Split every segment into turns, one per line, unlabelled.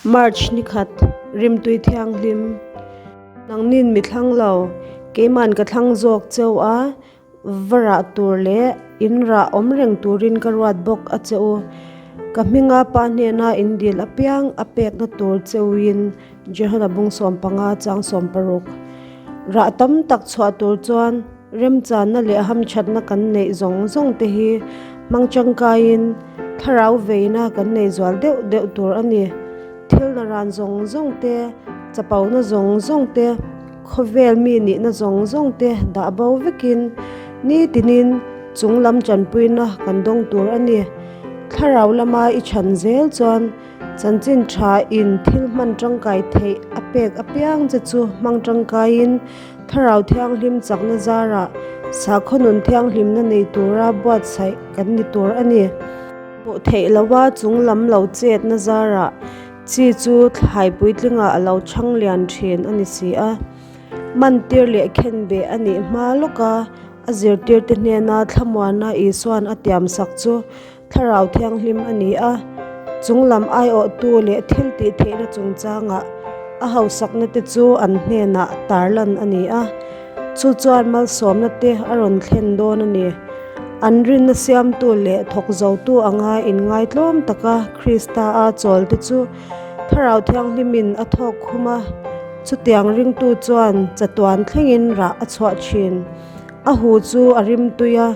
March ni khat, Rimtui Thianghlim, Nangnin mi thlang lo, keiman ka thlang zawk cheu a, va rah tur leh in rah awm reng turin ka ruat bawk a che u. Ka hminga pa hnena in dil apiang a pekna tur cheuin Johana bung 15 chang 16. Rah tam tak chhuah tur chuan remchanna leh hamthatna kan neih zawng zawng te hi hmang tangkaiin thlarau veina kan nei zual deuh deuh tur a ni. Thil naran zawng zawng te, chapona zawng zawng te, khawvel mi nihna zawng zawng te dah bo vekin nitinin chung lam tanpuina kan dawng tur a ni. Thlarau lama i chhan zel chuan Chanchin tha in thil hman tangkai theih a pek apiang che chu hmang tangkaiin Thlarau Thianghlim chakna zarah sakhaw nun thianghlimna nei tura buatsaih kan ni tur a ni. Hmuh theih loha chung lam lo chetna zarah chi chu thlai puitlingah a lo chhang lian thin a ni si a. Mantir leh khenbeh a nih hma lawka a zirtirte hnena thlamuana Isua'n a tiamsak chu Thlarau Thianghlim a ni a, chunglam aiawhtu leh thil tih theihna chungchangah a hausakna te chu an hnenah tarlan a ni a, chu chuan malsawmna te a rawn thlen dawn a ni. An rinna siamtu leh thawk zotu anga inngaitlawm taka Krista-a chawl te chu Thlarau Thianghlimin a thawk khum a, chutiang ringtu chuan chatuan thlengin rah a chhuah thin. A hu chu a rim tui a,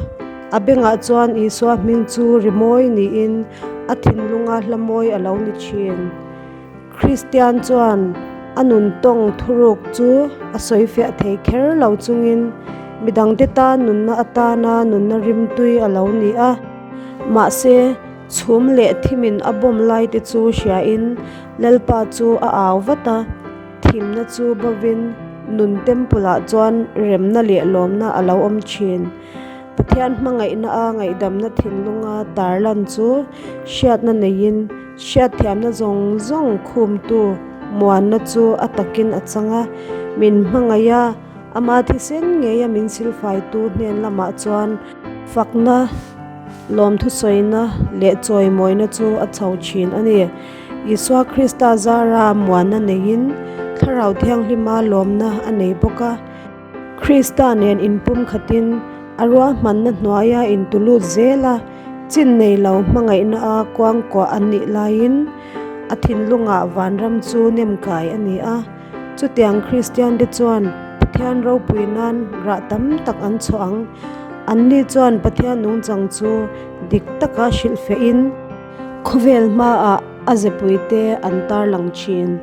a bengah chuan Isua hming chu rimawi niin a thinlunga hla mawi a lo ni thin. Kristian chuan a nun tawng thuruk chu a sawi fiah thei kher lo chungin midangte tan nunna atana nunna rim tui a lo ni a. Mahse, chhum leh thimin a bawm laite chu hriain Lalpa chu a au vat a. Thimna chu bovin nun temple ah chuan remna leh lawmna a lo awm thin. Pathian hmangaihna a ngaihdamna thinlunga tarlan chu hriatna neiin hriatthiamna zawng zawng khumtu muanna chu a takin a chang a, min hmangaih a, ama thisen ngeia min silfaitu hnen lamah chuan fakna, lawmthusawina leh chawimawina chu a chho thin a ni. Isua Krista zara muanna neiin Thlarau Thianghlima lawmna a nei bawk a. Krista nen inpumkhatin a ruahmanna hnuaia intulut zel a, chin nei lo hmangaihna a kuangkuah a nih laiin a thinlungah vanram chu nemkai a ni a. Chutiang Kristiante chuan Pathian ropui nan rah tam tak an chhuah ang. Anni chuan Pathian nungchang chu dik taka hrilhfehin, Khawvel hmaah a zepuite an tarlang thin.